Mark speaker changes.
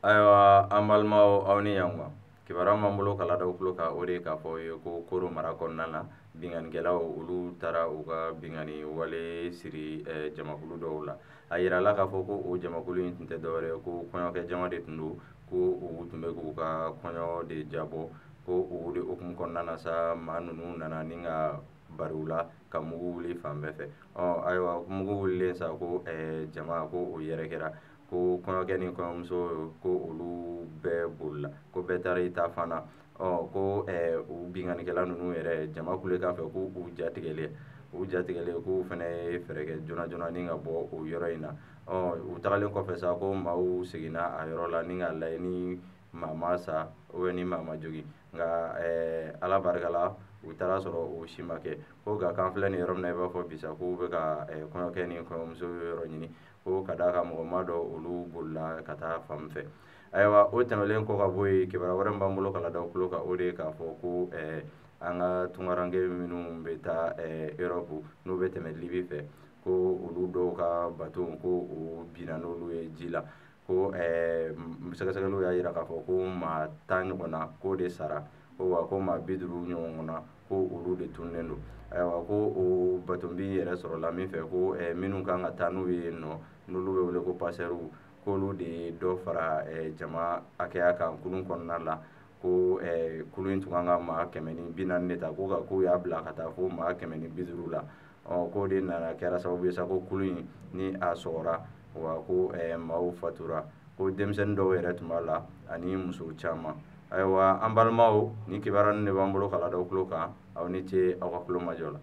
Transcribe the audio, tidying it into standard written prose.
Speaker 1: Ayiwa, an balimaw, aw ni yan. Kibaruya b'an bolo k'a da tulo kan, o de ye k'a fɔ ye ko Koro mara kɔnɔna na, binkannikɛlaw, olu taara u ka binkanni wale siri jamakulu dɔw la. A yirala k'a fɔ ko o jamakulu in tun tɛ dɔwɛrɛ ye, ko kɔɲɔkɛ jama de tun don, ko u tun bɛ k'u ka kɔɲɔ de jabɔ. Ko o de hukumu kɔnɔna na sa, maa ninnu nana ni ka bari u la ka mugu wuli fan bɛɛ fɛ. Ɔ ayiwa, mugu wulilen sa, ko jama ko o yɛrɛ kɛra, ko kɔɲɔkɛ ni kɔɲɔmuso, ko olu bɛɛ bolila, ko bɛɛ taara i ta fan na. Ɔ ko u binkannikɛla ninnu yɛrɛ, jama kulekan fɛ, ko u jatigɛlen, k'u fana ye fɛɛrɛ kɛ joona joona ni ka bɔ o yɔrɔ in na. Ɔ u tagalen kɔfɛ sa, ko maaw seginna a yɔrɔ la ni k'a lajɛ ni maa ma sa ni maa ma jogin. Nka Ala barika la, u taara sɔrɔ o si ma kɛ. Ko nka k'an filɛ nin yɔrɔ min na, i b'a fɔ bisa, k'u bɛ ka kɔɲɔkɛ ni kɔɲɔmuso yɔrɔ ɲini, ko ka d'a kan mɔgɔ ma dɔn olu bolila ka taa fan min fɛ. Ayiwa, o tɛmɛnen kɔ ka bɔ yen, kibaruya wɛrɛ min b'an bolo k'a da tulo kan, o de ye k'a fɔ ko an ka tunkaranke minnu bɛ taa Europe, n'u bɛ tɛmɛ Libi fɛ, ko olu dɔw ka bateau, ko o binna n'olu ye ji la. Ko sɛgɛsɛgɛliw y'a jira k'a fɔ ko maa 10 ɲɔgɔnna k'o de sara, ko wa ko maa 50 ɲɔgɔnna, ko olu de tununnen don. Ayiwa, ko o bateau bin yɛrɛ sɔrɔla min fɛ, ko minnu kan ka taa n'u ye yen nɔ, n'olu bɛ wele ko passeurs, k'olu de ye dɔ fara jama hakɛya kan kulun kɔnɔna la. Ko kulun in tun kan ka maa 140 de ta, ko nka k'u y'a bila ka taa fo maa 150 la. Ɔ k'o de nana kɛra sababu ye sa, ko kulun in ni a sɔgɔra, wa ko maaw fatura, ko denmisɛnnin dɔw yɛrɛ tun b'a la ani muso caman. Ayiwa, an balimaw, ni kibaruya ninnu de b'an bolo k'a da tulo kan. Aw ni ce aw ka tulo majɔ la.